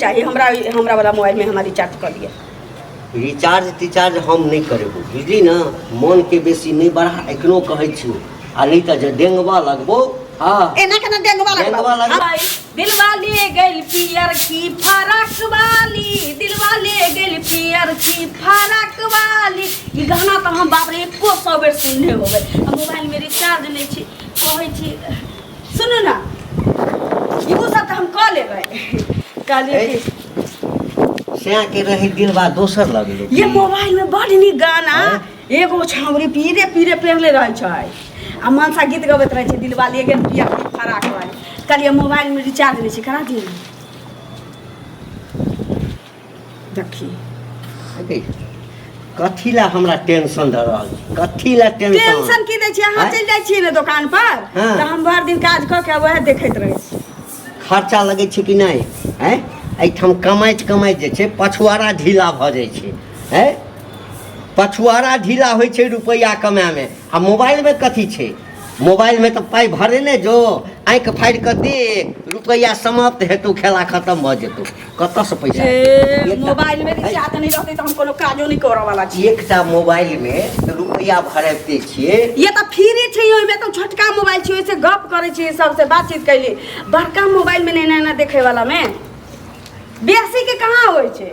चाही, हमरा हमरा वाला मोबाइल में हमरा रिचार्ज कऽ दिअ। रिचार्ज तिचार्ज हम नहि करेबो, बुझली ने? मोनके बेसी नहि बढ़ा, एखनो कहै छियौ, आ नहि तऽ जे डेंगबा लगबो। हाँ, एना केना डेंगबा लगबो? डेंगबा लगबो। दिलवा ले गेल पियर की फरक वाली, दिलवा ले गेल पियर की फरक वाली। ई गाना तऽ हम बाप रे एको सौ बेर सुनने होबै। आ मोबाइल में रिचार्ज नहि छै। कहै छी सुनू ने, इहो सब तऽ हम कऽ लेबै। कहलियै कि सैं के रहे दिलवा दोसर लगलो। ये मोबाइल में बड़ नीक गाना। आँय? एगो छावरी पीरे पीरे पेहले रहै छै आ मनसा गीत गबैत रहै छै, दिलवा ले गेल पिया की फराक वाली। कहलियै मोबाइल में रिचार्ज नहि छै, करा दियौ ने। देखी। अगे, कथी ला हमरा टेंशन दऽ रहल छी? कथी ला टेंशन? टेंशन की दै छियै अहाँ? आँय? चलि जाइ छियै ने दोकान पर, तऽ हम भरि दिन काज कऽ के वएह देखैत रहै छी। खर्चा लगै छै कि नहि? आँय, एहिठाम कमाइत कमाइत जे छै पछुआरा ढीला भऽ जाइ छै। आँय, पछुआरा ढीला होइ छै रुपैआ कमायमे। आ मोबाइलमे कथी छै? मोबाइलमे तऽ पाइ भरे ने जो, आँखि फाड़ि कऽ देख, रुपैआ समाप्त हेतौ, खेला खतम भऽ जेतौ। कतऽसँ पैसा ए, एतै? मोबाइलमे रिचार्ज नहि रहतै तऽ हम कोनो काजो नहि करऽ वाला छी। एकटा मोबाइलमे रुपैआ भरबिते छियै। ये तऽ फ्री छै, ओहिमे तऽ छोटका मोबाइल छै, ओहिसँ गप करै छियै, सबसँ बातचीत कैली। बड़का मोबाइलमे नहि एना एना देखै वाला मे बेसीके कहाँ होइ छै।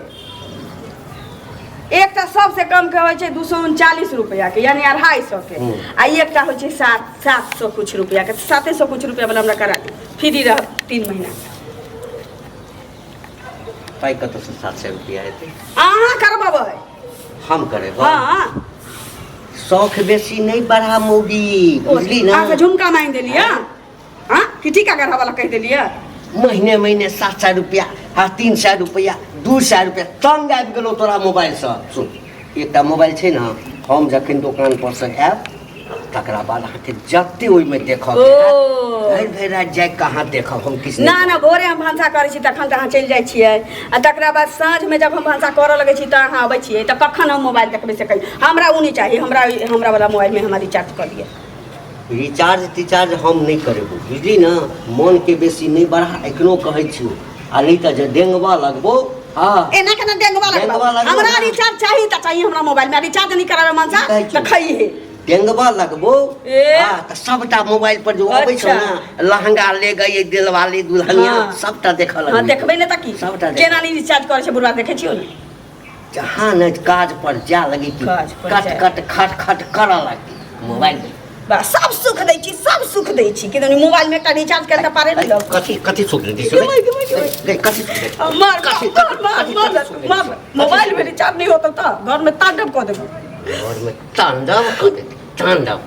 एकटा सबसे कम के होइ छै 239 रुपया के, यानी 250 के, आ एकटा होइ छै 700 कुछ रुपया के। 700 कुछ रुपया वाला हमरा करा दी, फ्री रहत 3 महीना। पाइ कतऽसँ 700 रुपया एतै? अहाँ करबबै। हम करेबै? हाँ। शौख बेसी नहि बढ़ा मौगी, बुझली ने? अहाँके झुमका मांगि देलियै? हाँ, कि टीका गढ़ा वाला कहि देलियै? महीने महीने 700 रुपया, हाँ, 300 रुपया, 200 रुपया, तंग आबि गेलौ तोरा मोबाइलसँ। सुन, एकटा मोबाइल छै ने, हम जखन दोकान पर से आयब तकरा बाद अहाँके जते ओहिमे देखऽ के हैत, ओ। भरि भरि राति जागि कऽ अहाँ देखब, हम किछु ना ना, भोरे हम भनसा करै छी तखन तऽ अहाँ चलि जाइ छियै, आ तकरा बाद साँझमे जब हम भनसा करऽ लगै छी तऽ अहाँ अबै छियै, तऽ कखन हम मोबाइल देखबै से कहियौ। हमरा ओ नहि चाही, हमरा हमरा वाला मोबाइलमे हमरा रिचार्ज कऽ दिअ। रिचार्ज तिचार्ज हम नहि करेबो, बुझली ने? मोनके बेसी नहि बढ़ा, एखनो कहै छियौ, आ नहि तऽ जे डेंगबा लगबो। हाँ, एना केना डेंगबा लगबो? डेंगबा लगबो। हमरा ना। रिचार्ज चाही तऽ चाही। हमरा मोबाइलमे रिचार्ज नहि कराबै मनसा की कहै तऽ छियौ? खइहे। डेंगबा लगबो। ए। हाँ, तऽ सबटा मोबाइल पर जो अबै छौ ने, लहंगा ले गई दिलवाली दुल्हनिया, सबटा देखऽ लगबै। हाँ, देखबै ने तऽ की? सबटा देखबै। केना नहि रिचार्ज करै छै बुढ़वा, देखै छियौ ने। जहाँ ने काज पर जा लगी कि काज पर कट जाय। कट खट खट करऽ लगती मोबाइल में। बा, सब सुख दै छी, सब सुख दै छी, किदन मोबाइल में एकटा रिचार्ज करे तऽ पारे नहि लग। कथी कथी सुख दै छी? गे माय, गे माय, गे माय। गे, कथी सुख दै छी? मार, कथी मार, कथी मार, कथी मार, कथी सुख दै मार, छी? मोबाइल में रिचार्ज नहीं होता तऽ घर में तांडव कऽ देबो। घर में तांडव कऽ देती, तांडव।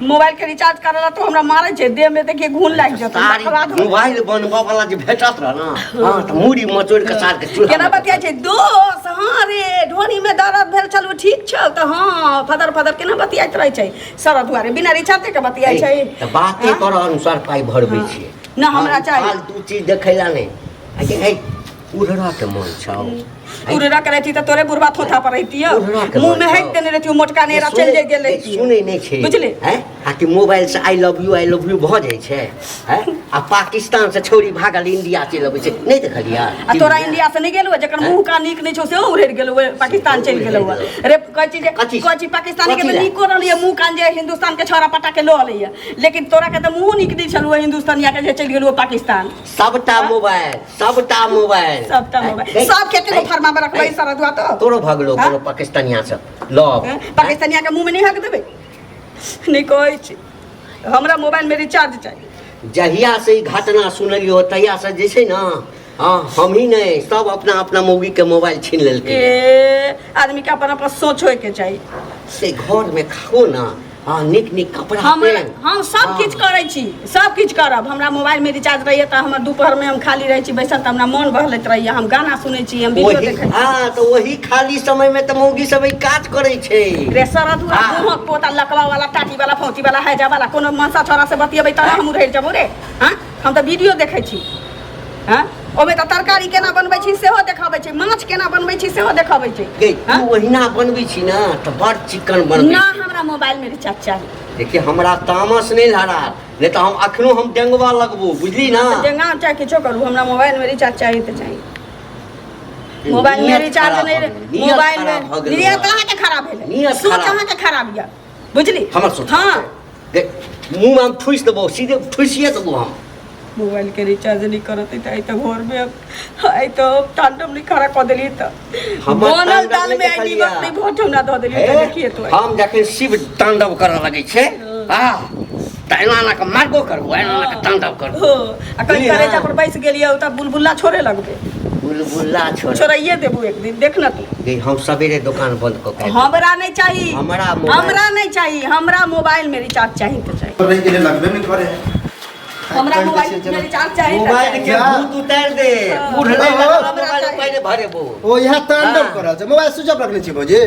मोबाइल के रिचार्ज करे ला तो हमरा मारे छै, देह में देखिए घून लागि जेतौ। सारी तकर बाद हम- मोबाइल बनबऽ वाला जे भेटत रह ना, हाँ, तऽ मूड़ी मचोड़ि कऽ सार के चूल्हा केना में बतिया छै दोस्त? हाँ रे, ढोनी में दर्द भेल छल, ठीक छौ तऽ? हाँ, फदर फदर केना बतियाइत रहै छै सर दुआरे, बिना रिचार्जे के बतियाइ छै। ए, तऽ बाते हाँ? तोरा अनुसार पाइ भरबै छियै। ना, हमरा चाही। फालतू चीज देखै ला नहि। आ गे, हे, उड़रा के मन छौ? उड़रा के रहती तऽ तोरे बुढ़वा थोथा पर रहितियो, उड़रा के मुंह में मन हक छौ। देने रहती, मोटका नेरा चलि जाइ गेल रहितियो। सुनै नहि छै। बुझली? हैं, आ कि mobile Se I love you, I love you भऽ जाइ छै? हैं, आ पाकिस्तान से छौरी भागल इंडिया चलि अबै छै, नहि देखलियै? आ तोरा इंडिया से नहि गेलौ? जकर मुंह का नीक नहि छौ सेहो उड़ि गेलौ, पाकिस्तान चलि गेलौ रे। कहै छी जे कथी? कहै छी पाकिस्तानी के कथी तऽ लए? नीको रहलैए मुंह कान जे हिंदुस्तान के छौड़ा पटा के लऽ अलैए, लेकिन तोरा के तऽ मुंहो नीक नहि छलौ हिंदुस्तानिया के जे चलि गेलौ पाकिस्तान। सबटा मोबाइल, सबटा मोबाइल, सबटा मोबाइल, सब के एकेगो फर्मा में रखबै सरदुआ तो। तोरो भगलो। हाँ? कोनो पाकिस्तानिया सब लव। हैं? पाकिस्तानिया के मुंह में नहीं हक देबै, नहीं कहै छी, हमरा मोबाइल में रिचार्ज चाही। जहिया से ई घटना सुनलियो तहिया से जे छै ने, हाँ, हम ही नहीं, सब अपना अपना मौगी के मोबाइल छीन लेलकै। ए, आदमी के अपन अपन सोच होय के चाही। से घर में खाओ ना, हाँ, नीक नीक कपड़ा हम पेन। हम सब किछु करै छी, सब किछु करब, हमरा मोबाइल में रिचार्ज रहैए तऽ हमर दोपहर में हम खाली रहै छी बैसल तऽ हमरा मोन बहलैत रहैए, हम गाना सुनै छी, हम वीडियो वही देखै छी। हाँ, तऽ वही खाली समय में तऽ मौगी सब ई काज करै छै। रे सरदुआ, हाँ। मुँहक पोता, लकवा वाला, टाटी वाला, फौची वाला, हैजा वाला, कोनो मनसा छोरा से बतियेबै तऽ हम उधरि जेबौ रे। हाँ, हम तऽ वीडियो देखै छी। हाँ, ओहिमे तऽ तरकारी केना बनबै छी सेहो देखाबै छै, माछ केना बनबै छी सेहो देखाबै छै। गे, तू हाँ? ओहिना बनबै छी ने तऽ बड़ चिकन बनबै ना छी। हमरा मोबाइल में रिचार्ज चाही। देखिए, हमरा तामस नहि लड़ा, नहि तऽ हम अखनो हम डेंगवा लगबो, बुझली ना? डेंगा चाहे किछो करू, हमरा मोबाइल में रिचार्ज चाही तऽ चाही। मोबाइल में नियत रिचार्ज खराब नहीं भऽ गेलै, नियत मोबाइल में खराब भऽ गेलै नियत हमर। अहाँके खराब भेलै, नियत सोच खराब। अहाँके खराब यऽ, बुझली? हमर सोच हाँ। मुँहमे हम ठुसि देबौ, सीधे ठुसिए देबौ हम। मोबाइल के रिचार्ज नहीं करत तऽ आइ तऽ घरमे आइ तऽ तांडव नहीं खड़ा कऽ देलियै तऽ हमर बनल तांडव दाल नहि में आइ देखलियै। नीमक नहीं भोट हमरा धऽ देलियै तऽ हे, देखिए तो हम जखन शिव तांडव करऽ लगै छै आ तऽ एना एना कऽ मारबो करबो, एना एना कऽ तांडव करबो। हो, आ कहीं बुझलियै करेजा ना? पर बैस गेलियै तऽ बुलबुला छोड़े लगबे। बुलबुला छोड़ छोड़ाइए देबू एक दिन, देख ना तू। गे, हम सवेरे दोकान बंद कऽ के आबि हमरा नहीं चाहिए। हमरा मोबाइल- हमरा नहीं चाहिए, हमरा मोबाइल में रिचार्ज चाहिए तो चाहिए। रहि गेलै, लगबे नहि करे है। हमरा कहि दै मोबाइल छियै में जेना। रिचार्ज चाहिए तो मोबाइल चाहिए। के भूत उतारि दे, बूढ़ नहि हाँ। लगल, हमरा मोबाइल चाही। पानि भरेबो। ओ इएह तांडव हाँ। कर रहल छै। मोबाइल स्विच ऑफ रखने छियै भौजी?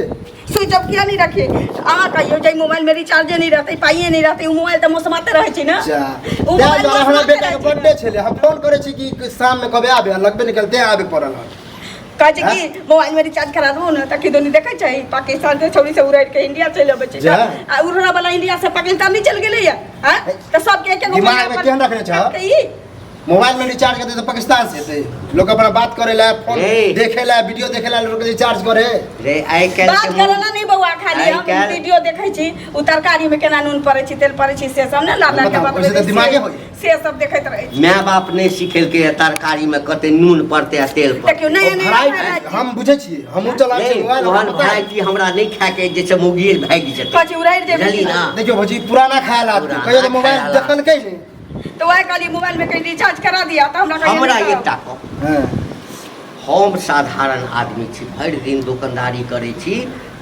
स्विच ऑफ किया नहीं रखिए? अहाँ कहियो जे मोबाइल में रिचार्जे नहीं रहते, पाइए नहीं रहते, उ मोबाइल तऽ मौसमाते रहै छै ना। जा। उ तैं मोबाइल दुआरे हमरा मौसमाते बेटा के रहै छै ना। बर्थडे छलै, हम फोन करै छी कि शाम मे कबे आबे, लगबे नहि कयल, तें आबे पड़ल हन। कहै छै कि मोबाइल में रिचार्ज करा देबो ने तऽ किदो नहीं देखै छै, पाकिस्तान से छौड़ी सब उड़ारि के इंडिया चलि अबै छै। जा। आ उड़ना वाला इंडिया से पाकिस्तान नहीं चलि गेलैया? आँय? तऽ सबके एक एगो दिमाग में केहन रखने छह? तऽ ई मोबाइल में रिचार्ज करते तो पाकिस्तान से एतै। लोग अपना बात करे ला, फोन ए। देखे ला, वीडियो देखे ला, लोग रिचार्ज करे। रे आइ काल्हि बात के करना नहीं बौआ, खाली आइ हम काल्हि- वीडियो देखै छी, उ तरकारी में केना नून पड़ै छै, तेल पड़ै छै, से सब ने लाल लाल के बताउ, बतबै ओहिसँ तऽ छै, दिमागे होई। से सब देखैत रहै छी। माय बाप नहि सिखेलकै है तरकारी में कते नून पड़तै आ तेल पड़तै। देखियौ नया नया भराई- भराई- हम बुझै छियै, हमहूँ चलाबै छियै नहि, मोबाइल, हमरा ओहन पता है। भाई हमरा नहि खायके जे छै मौगिए भागि जेतै। कहै छै उड़ारि जेबै। बुझलिही ना? देखियौ भौजी, पुराना ख्याल आदमी पुराना कहियो तऽ मोबाइल ख्याल। देखलकै नहि। तऽ वएह कहलियै मोबाइल में कहीं रिचार्ज करा दिया तऽ हमरा कहियो हमरा नहि एकटा करब। कह। हँ। हम साधारण आदमी छी, भरि दिन दोकानदारी करै छी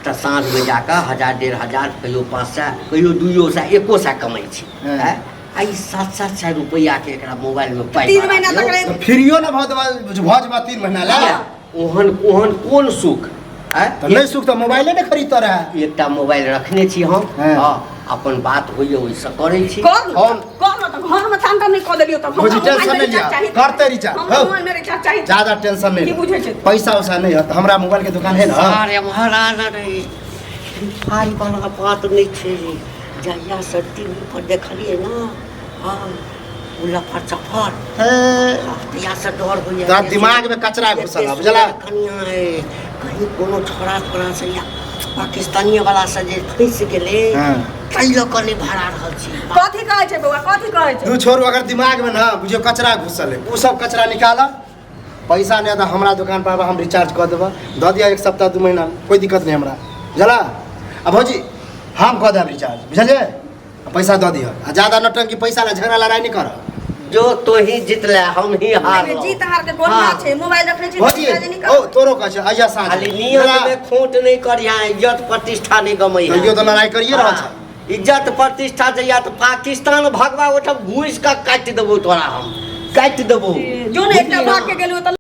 तऽ साँझमे जाकऽ 1000 1500, कहियो 500, कहियो 200, 100 कमाइ छी। हँ। आँय? आ ई 700-700 रुपैआके एकरा मोबाइलमे पाइ 3 भरा महीना दियौ। तक रहि- तऽ फ्रीयो ने भऽ देबा भऽ जेबा 3 महीना लए। किया? ओहन ओहन कोन सुख? आँय? तऽ नहि सुख तऽ मोबाइले ने खरीदते रहए। एकटा मोबाइल रखने छी हम। हँ। हँ, अपन बात होइए ओहिसँ करै छी। कर न, हम कर न तऽ घरमे तांडव नहि कऽ देलियौ तऽ हमरा भौजी, मोबाइल टेंशन में नहि रिचार्ज लिअ। चाही। करतै रिचार्ज, हमरा हौ। मोबाइल में रिचार्ज चाही। ज्यादा टेंशन की नहीं। बुझै छै? पैसा उसा नहीं है तऽ हमरा मोबाइल के दुकान है ना। अरे महाराज, रे पाइ वाला बात नहि छै। जहियासँ टीवी पर देखलियै ने, हँ, ओ लफड़ चफड़, तहियासँ डर होइए। तोरा दिमाग में कचरा घुसल है, बुझला? कनिया है, कहीं कोनो छोड़ा छोड़ा से या पाकिस्तानी वाला से जे फंसि गेलै, हाँ। ताहि लऽ कऽ नहि भरा रहल छी। कथी कहै छै बौआ, कथी कहै छै? तू छोड़ू, अगर दिमाग में ना बुझियो कचरा घुसल है, उ सब कचरा निकाल। पैसा नहीं तऽ हमरा दुकान पर आबऽ, हम रिचार्ज कऽ देबऽ, दऽ दिअ एक सप्ताह 2 महीना, कोई दिक्कत नहीं हमरा, बुझला? आ भौजी, हम कऽ देब रिचार्ज, बुझलियै? आ पैसा दऽ दिअ, आ ज्यादा नौटंकी, पैसा ला झगड़ा लड़ाई नहीं करब। जो तो ही जितले, हम ही हार। जीत हार के कोन बात छै? मोबाइल रखने छी, भौजी रिचार्ज नहीं ओ कर। तोरो कहै छै अइया साँझ खाली नियत में खोट नहीं करिहा, इज्जत प्रतिष्ठा नहीं गमैहा। तैयो तऽ लड़ाई करिए रहल छै। इज्जत प्रतिष्ठा जइया तऽ पाकिस्तान भगवा ओहिठाम घुसि कऽ काटि देबौ तोरा, हम काटि देबौ। जो ने एकटा भाग के गेलियो तऽ।